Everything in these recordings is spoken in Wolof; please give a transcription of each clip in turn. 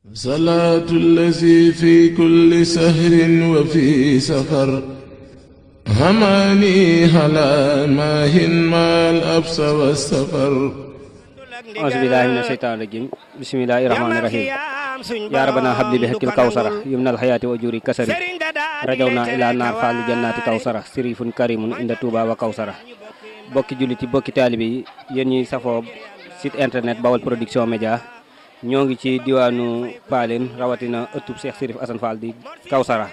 صلاة الذي في كل سهر وفي سفر هماني هلا ماهن ما الأبس والسفر أعوذ بالله من الشيطان الرجيم بسم الله الرحمن الرحيم يا ربنا هب لي بحق الكوثر يمنى الحياة وأجوري كسري رجونا إلى النار فال جنات كوثر سريف كريم عند توبا وكوثر bokki juliti bokki taalibe yi yéen ñi safoo site internet Baol Production Média ñoo ngi ci diwaanu Paleen rawatina ëttub Cheikh Sérif Assane Fall di Kawsara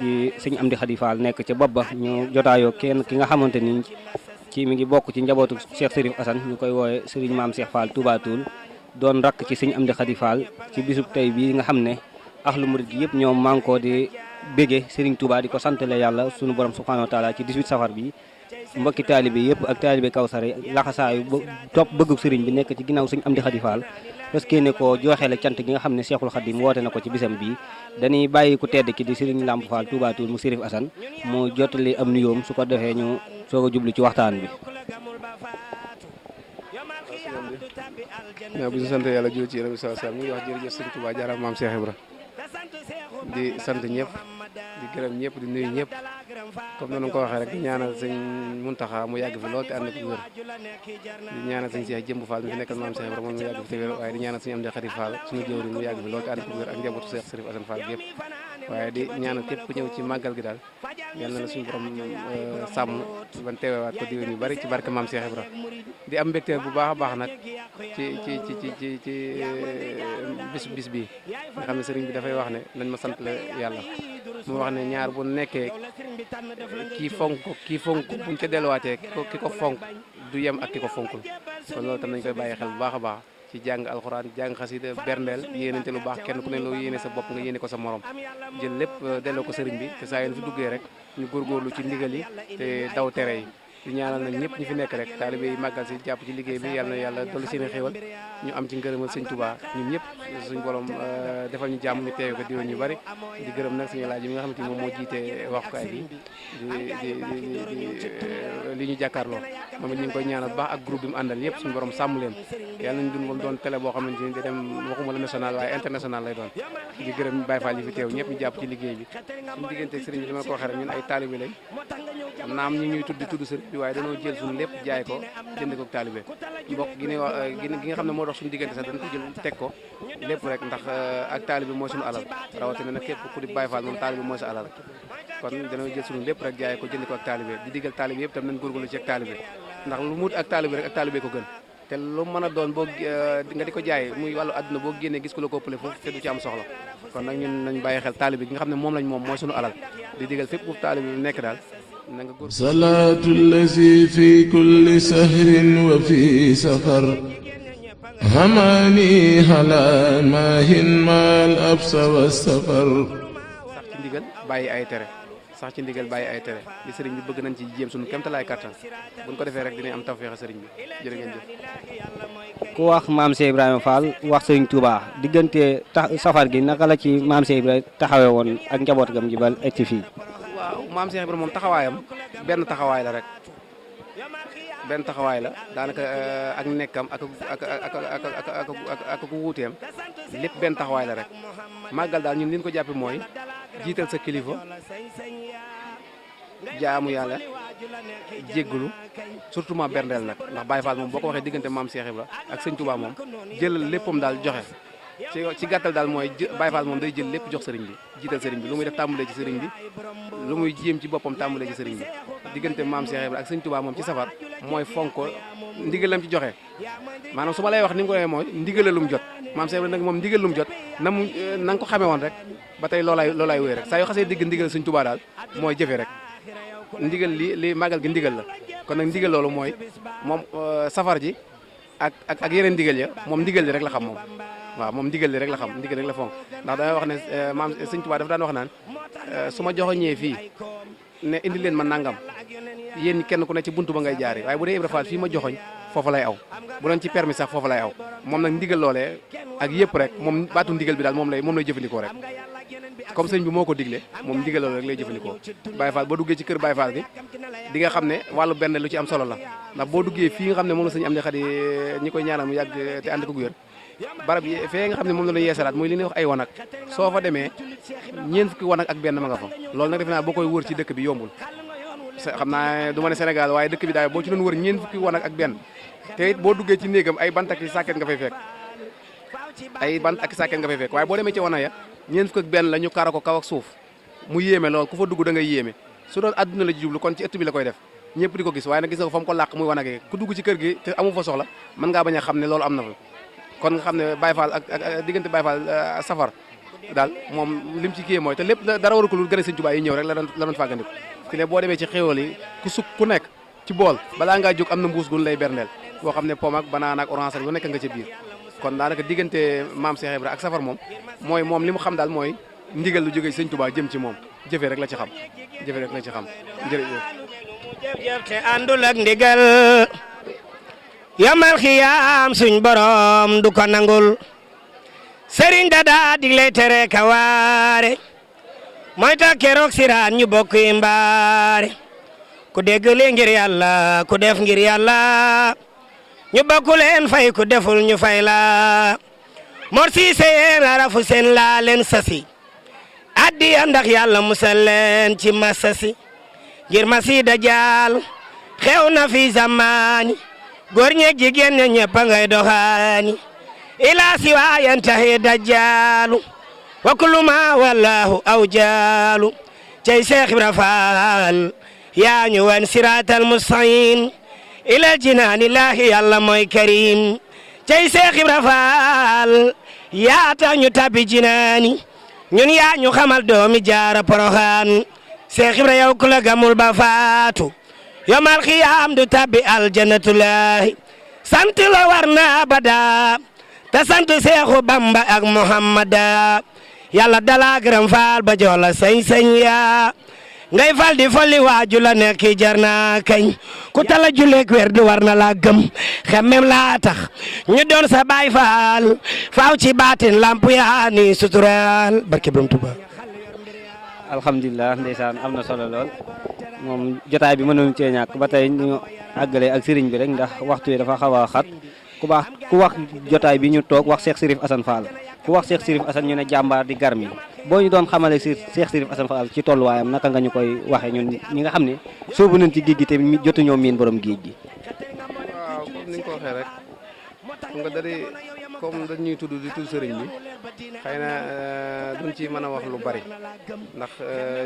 di sëñ Amdi Khady Fall nekk ca bopp ba ñu jotaayoo kenn ki nga xamante ni ci mi ngi bokk ci njabootu Cheikh Sérif Assane ñu koy woowe sëriñ Maam Cheikh Fall Touba Toul doon rakk ci sëñ Amdi Khady Fall ci bisub tey bii nga xam ne axlu murid gi yëpp ñoom mànkoo di bége sëriñ Touba di ko santale yàlla sunu borom subhanahu wa taala ci 18 safar bi mbokki taalibe yëpp ak taalibe Kawsara laxasaayu topp bëggu sëriñ bi nekk ci ginnaaw sëñ Amdi Khady Fall parce que ne ko joxe la cant gi nga xam ne Cheikhul Khadim woote na ko ci bisam bi dañuy bàyyi ku tedd ki di sëriñ Lamp Fall Touba Toul mu Sérif Assane mu jottali am nuyoom su ko defee ñu soog a jublu ci waxtaan bi. bu ñu sant yàlla jiw ci yéen a sallallahu alayhi wasallam ñu ngi wax jërëjëf sëñ Touba jaaraama maam Cheikh Ibra di sant ñëpp di gërëm ñëpp di nuyu ñëpp comme noonu nga ko waxee rek di ñaanal sëñ Muntaxa mu yàgg fi lool te ànd ak wér di ñaanal sëñ Cheikh Jëmb Fall mi fi nekkal maam Cheikh Ibra moom mu yàgg fi te wér waaye di ñaanal sëñ Amdi Khady Fall suñu jëwriñ mu yàgg fi lool te ànd ak wér ak njabootu Cheikh Sérif Assane Fall gépp waaye di ñaanal képp ku ñëw ci màggal gi daal yàlla na suñu borom sàmm ban teewewaat ko diwén yu bari ci barke maam Cheikh Ibra di am mbégteel bu baax a baax nag ci bis bii nga xam ne sëriñ bi dafay wax ne nañ ma sant la yàlla mu wax ne ñaar bu nekkee kii fonk buñ ca delluwaatee ki ko fonk du yem ak ki ko fonkul kon loolu tam nañ koy bàyyi xel bu baax a baax ci jàng alxuraan jàng xasida berndeel yéenante lu baax kenn ku ne loo yéene sa bopp nga yéene ko sa morom jël lépp delloo ko sëriñ bi te saa yéen fi duggee rek ñu góorgóorlu ci ndigal yi te daw tere yi di ñaanal nag ñëpp ñi fi nekk rek taalibe yi màggal si jàpp ci liggéey bi yàlla na yàlla dolli seen i xéewal ñu am ci ngërëmal sëñ Touba ñun ñëpp suñ borom defal ñu jàmm ñu teewe ko diwoon ñu bari di gërëm nag suñu laaj yi nga xamante ni moom moo jiite waxukaay bi li ñu jàkkaarloo moom it ñu ngi koy ñaanal baax ak groupe bi mu àndal yëpp suñu borom sàmm leen yàlla nañ dun doon télé boo xamante ni da dem waxuma la national waaye international lay doon di gërëm Baye Fall yi fi teew ñëpp ñu jàpp ci liggéey bi suñu digganteeg sëriñ bi dama ko waxee rek ñun ay taalibe lañ naam ñi ñuy tudd sëriñ bi waaye dañoo jël suñu lépp jaay ko jënd ko taalibe mbokk gi ne wax gi nga xam ne moo dox suñu diggante sax dañ ko jël teg ko lépp rek ndax ak taalibe mooy suñu alal rawatina nag képp ku di Baye Fall moom taalibe mooy sa alal kon dañoo jël suñu lépp rek jaay ko jënd ko ak taalibe di diggal taalibe yëpp tam nañ góorgóorlu ci ak taalibe ndax lu mut ak taalibe rek ak taalibe ko gën te lu mën a doon boo nga di ko jaay muy wàllu àdduna boo génnee gis ku la ko ëppale foofu te du ci am soxla kon nag ñun nañ bàyyi xel taalibe gi nga xam ne moom lañ moom mooy suñu alal di diggal fépp bu taalibe bi nekk daal na nga góor صلاة الذي في كل سهر وفي سفر هماني هلا ماهن ما الأبس والسفر sax ci ndigal bàyyi ay tere sax ci ndigal bàyyi ay tere li sëriñ bi bëgg nañ ci jéem suñu kéemtalaay kattan buñ ko defee rek dinañ am tawfeex sëriñ bi jërë ngeen jëf ku wax maam Cheikh Ibrahima Fall wax sëriñ Touba diggante safar gi naka la ci maam Cheikh Ibrahima taxawee woon ak njaboot gam ji ba egg ci fii. waaw maam Cheikh Ibrahima moom taxawaayam benn taxawaay la rek benn taxawaay la daanaka ak nekkam ak ku wuuteem lépp benn taxawaay la rek màggal daal ñun li ñu ko jàppe mooy jiital sa kilifa jaamu yàlla jéggulu surtout ma berndeel nag ndax Baye Fall moom boo ko waxee diggante maam Cheikh Ibrahima ak sëñ Touba moom jëlal léppam daal joxe ci gàttal daal mooy Baye Fall moom day jël lépp jox sëriñ bi jiital sëriñ bi lu muy def tàmbalee ci sëriñ bi lu muy jéem ci boppam tàmbalee ci sëriñ bi diggante maam Cheikh Ibrahima ak sëñ Touba moom ci safar mooy fonk ko ndigalam ci joxe maanaam su ma lay wax ni nga ko waxee mooy ndigala lu mu jot maam Cheikh Ibrahima nag moom ndigal lu mu jot na nga ko xamee woon rek ba tey loolaay wéy rek saa yoo xasee digg ndigal sëñ Touba daal mooy jëfe rek ndigal li màggal gi ndigal la kon nag ndigal loolu mooy moom safar ji ak yeneen ndigal ya moom ndigal li rek la xam moom waaw moom ndigal li rek la xam ndigal rek la fonk ndax damay wax ne maam sëñ Touba dafa daan wax naan su ma joxoñee fii ne indi leen ma nangam yéen kenn ku ne ci buntu ba ngay jaari waaye bu dee Ibra Fall fii ma joxoñ foofu lay aw bu doon ci permis sax foofu lay aw moom nag ndigal loolee ak yëpp rek moom baatu ndigal bi daal moom lay jëfandikoo rek comme sëñ bi moo ko digle moom ndigal loolu rek lay jëfandikoo Baye Fall boo duggee ci kër Baye Fall gi di nga xam ne wàllu benn lu ci am solo la ndax boo duggee fii nga xam ne moom la sëñ Amdi Khady ñi koy ñaanal mu yàgg te ànd ko wér barab yi fee nga xam ne moom la ñu yeesalaat muy li ñuy wax ay wanag soo fa demee ñeent fukki wanag ak benn ma nga fa loolu nag defe naa boo koy wër ci dëkk bi yombul xam naa du ma ne Sénégal waaye dëkk bi daal boo ci doon wër ñeent fukki wanag ak benn te it boo duggee ci néegam ay bant ak sàkket nga fay fekk waaye boo demee ci wanag ya ñeent fukki ak benn la ñu kara ko kaw ak suuf mu yéeme lool ku fa dugg da ngay yéeme su doon adduna la jublu kon ci ëtt bi la koy def ñëpp di ko gis waaye nag gis nga ko fa mu ko làq muy wanagee ku dugg ci kër gi te amu fa soxla mën ngaa bañ a xam ne loolu am na fa kon nga xam ne Baye Fall ak diggante Baye Fall safar daal moom lim ci kii mooy te lépp dara waru ko lu gën a Sëñ Tuubaa yi ñëw rek la doon fàggandiku fi ne boo demee ci xéwal yi ku sukk ku nekk ci bool balaa ngaa jóg am na mbuus gun lay berndeel boo xam ne pomme ak banaan ak orange lu nekk nga ci biir kon daanaka diggante maam Cheikh Ibra ak safar moom li mu xam daal mooy ndigal lu jógee Sëñ Tuubaa jëm ci moom jëfee rek la ci xam jërëjëf jëf te àndul ak ndigal yamal xiyaam suñ borom du ko nangul sëriñ dada digle tere ka waare mooy tax keroog siraan ñu bokk yi mbaare ku dégg li ngir yàlla ku def ngir yàlla ñu bokk leen fay ku deful ñu fay la mor si seen arafu seen laa leen sasi addiya ndax yàlla musal leen ci masasi ngir masi dajaal xew na fi zamaani góor ñeeg jigéen ña ñëpp ngay doxaani ila siwa yantahi dajaalu wa kullu ma wallahu aw jaalu cey Cheikh Ibra Fall yaa ñu wan siratal mustaqim ila jinaani laahi yàlla mooy karim cey Cheikh Ibra Fall yaa tax ñu tabbi jinaani ñun yaa ñu xamal doomi jaara poroxaan Cheikh Ibra yow ku la gamul ba faatu yomal xiyaam du tabbi aljannatulaahi sant la war na bada te sant Seexu Bamba ak Muhammada yàlla dala gërëm faal ba joola sañ-sañ ya ngay fal di folli waaju la nekk jar na kañ ku tala juleek wer di war na la gëm xemmem laa tax ñu doon sa baay faal faaw ci baatin lamp yaa ni sutural barke Borom Tuuba alhamdulilah ndeysaan am na solo lool moom jotaay bi mënuñu cee ñàkk ba tey ñu àggale ak sëriñ bi rek ndax waxtu yi dafa xaw a xat ku wax jotaay bi ñu toog wax Cheikh Chérif Assane Fall ku wax Cheikh Chérif Assane ñu ne jàmbaar di garmi boo ñu doon xamale si Cheikh Chérif Assane Fall ci tolluwaayam naka nga ñu koy waxee ñun ñi nga xam ne soobu nañ ci géej gi te jotuñoo miin borom géej gi. waaw comme ni nga ko waxee rek xam nga dari comme dañuy tudd di tudd sëriñ bi xëy na duñ ci mën a wax lu bari ndax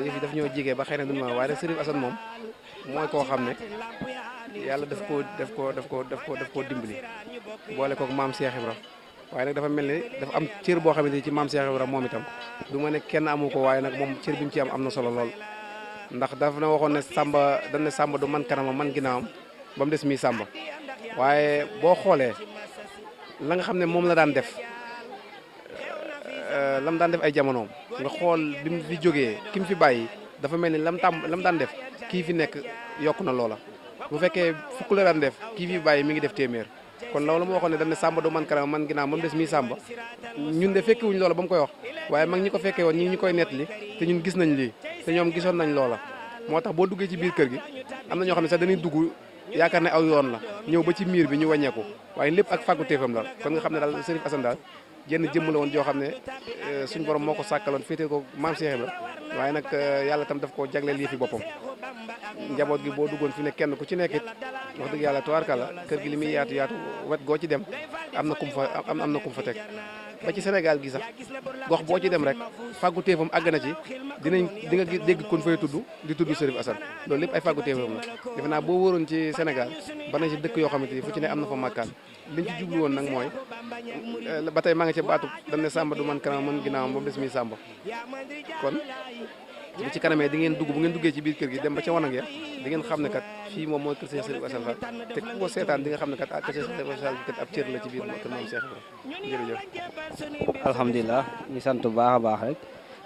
yëf yi daf ñoo jigee ba xëy na duñ mën a waaye nag Chérif Assane moom mooy koo xam ne yàlla daf koo dimbali boole koog maam Cheikh Ibra waaye nag dafa mel ni dafa am cër boo xamante ni ci maam Cheikh Ibra moom itam du ma ne kenn amu ko waaye nag moom cër bi mu ci am na solo lool ndax dafa na waxoon ne Samba du man kanamam man ginnaawam ba mu des mi Samba waaye boo xoolee la nga xam ne moom la daan def lam daan def ay jamonoom nga xool bi mu fi jógee ki mu fi bàyyi dafa mel ni lam daan def kii fi nekk yokk na loola bu fekkee fukk la daan def kii fi bàyyi mi ngi def téeméer kon loolu moo waxoon ne dañ ne Samba du man kanam man ginnaaw ba mu des mi Samba ñun de fekke wuñ loola ba mu koy wax waaye mag ñi ko fekkee woon ñi ñu koy nettali te ñun gis nañ lii te ñoom gisoon nañ loola moo tax boo duggee ci biir kër gi am na ñoo xam ne sax dañuy dugg yaakaar ne aw yoon la ñëw ba ci miir bi ñu wàññeeku waaye lépp ak fàggu téefam la kon nga xam ne daal Chérif Assane daal jenn jëmm la woon joo xam ne suñ borom moo ko sàkkaloon féetee ko maam Cheikh Ibra waaye nag yàlla tam daf koo jagleel lii fi boppam njaboot gi boo duggoon fi ne kenn ku ci nekkit wax dëgg yàlla tubaarkàlla kër gi li muy yaatu yaatu wet goo ci dem am na kum fa teg ba ci Sénégal gi sax gox boo ci dem rek fàggu téefam àgg na ci di nga dégg kon fay tudd di tudd Chérif Assane loolu lépp ay fàggu téefam la defe naa boo wóoroon ci Sénégal ba na ci dëkk yoo xamante ni fu ci ne am na fa màkkaan liñ ci jublu woon nag mooy ba tey maa ngi ci baatu dañ ne Samba du man kanam man ginnaawam ba mu des mi Samba kon bu ci kanamee di ngeen dugg bu ngeen duggee ci biir kër gi dem ba ca wanag ya di ngeen xam ne kat fii moom mooy kër Cheikh Chérif Assane Fall te ku ko seetaan di nga xam ne kat kër Cheikh Chérif Assane Fall kat ab cër la ci biir kër moom Cheikh Ibra jërëjëf alhamdulilah ñu sant bu baax a baax rek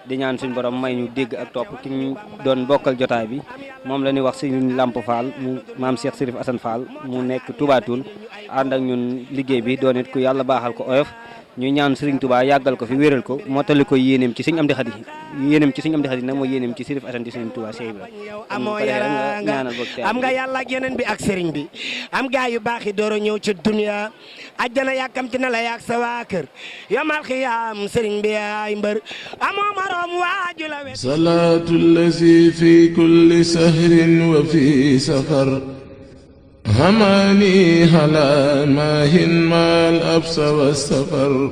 di ñaan suñu borom may ñu dégg ak topp ki ñu doon bokkal jotaay bi moom la ñuy wax Serigne Lamp Fall mu maam Cheikh Chérif Assane Fall mu nekk Touba Toul ànd ak ñun liggéey bi doon it ku yàlla baaxal ko oyof ñu ñaan Serigne Touba yàggal ko fi wéral ko mottali ko yéeneem ci Serigne Amdi Khady nag mooy yéeneem ci Sirif Assane di Serigne Touba Cheikh Ibra amoo yara nga am nga yàlla ak yeneen bi ak Serigne bi am gaa yu baax yi dooro ñëw ci dunya ajjana yàkkamti na la yàgg sa waa kër yomal xiyaam Serigne bi ay mbër amoo maroom waaju la wet salaatu allazi fi kulli sahrin wa fi safar هماني هلا ماهن ما الأبس والسفر